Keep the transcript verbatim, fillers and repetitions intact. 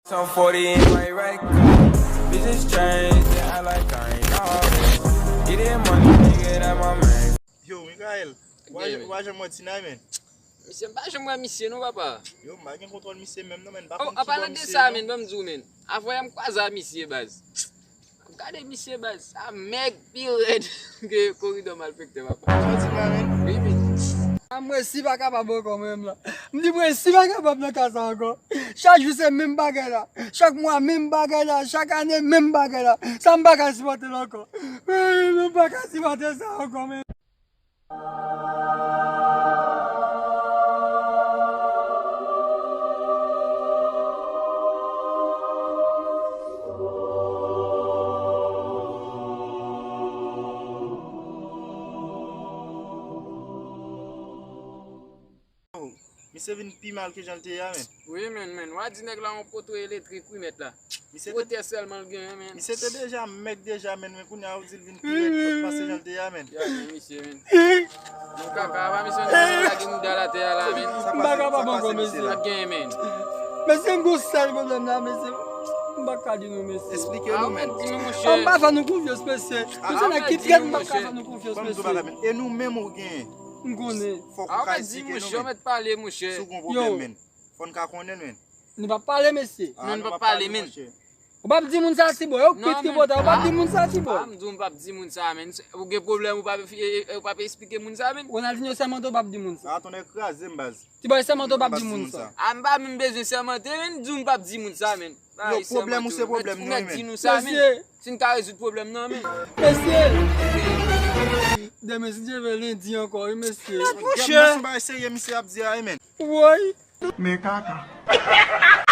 Some forty in my right car. Bitches change, they act like I ain't always. Getting money, nigga, that my man. Yo, Mikael, w a, w a janm wè Tina, men. Misye, m pa janm wè misye non, papa. Yo, m pa gen kontwòl misye menm non, men. M pa Oh, konn an ki bò palan de misye sa, non. Men, ban m di w, men. Avanyè m kwaze a misye, baz. Gade misye, baz. Sa mèg pi rèd ke koridò malfektè, papa. Sa w di la, men? Wi, men. A, mwen si pa kapab ankò, mwen menm la. M di mwen si pa kapab nan ka sa ankò. Chak jou se menm bagay la. Chak mwa menm bagay la. Chak ane menm bagay la. Sa m pa ka sipòte l ankò. M pa ka sipòte sa ankò, men. Misye vin pi mal ke jan l te ye a, men. Wi, men, men. W a di nèg la yon poto elektrik, wi, mèt la. Misye te Pwotè sèlman l genyen, men. Misye te deja mèg deja, men, men kounye a ou di l vin pi rèd pase jan l te ye a, men. Ya, men, misye, men. Yon kaka, pa misye, men, lage mouda l atè a la, men. M pa kapab ankò, mesye. Sa k genyen, men. Mesye, m gon sèl pwoblèm la, mesye. M pa ka di nou, mesye. Eksplike nou, men. Di nou, monchè. An pa fè nou konfyans, mesye. Mesye, nèg ki trèt, m pa ka fè nou konfyans, mesye. E nou menm ou genyen. M konnen. Fòk ou ka eksplike nou, men. Ou mèt pale, monchè. Si w gon pwoblèm, men. Fò n ka konnen l, men. Nou p ap pale, mesye. Non, nou p ap pale, men. Ou p ap di moun sa, Tibò. Yo kwit ki pota. Ou p ap di moun sa, Tibò. A, m di w m p ap di moun sa, men. Ou gen pwoblèm, ou p ap, e, e, ou p ap eksplike moun sa, men. Ronaldinho sèmante, ou p ap di moun sa. A, tonnè kraze m, baz. Tibò, sèmante, ou p ap di moun sa. A, m pa menm bezwen sèmante, men. M di w m p ap di moun sa, men. Yo, pwoblèm ou se pwoblèm nou, men. Mesye. Si n ka rezoud pwoblèm nan, men. Mesye. Demen, si Dye vle, lendi ankò, wi, mesye. Gad, monchè, se yon bagay serye misye ap di a, wi, men. Woy. Men kaka.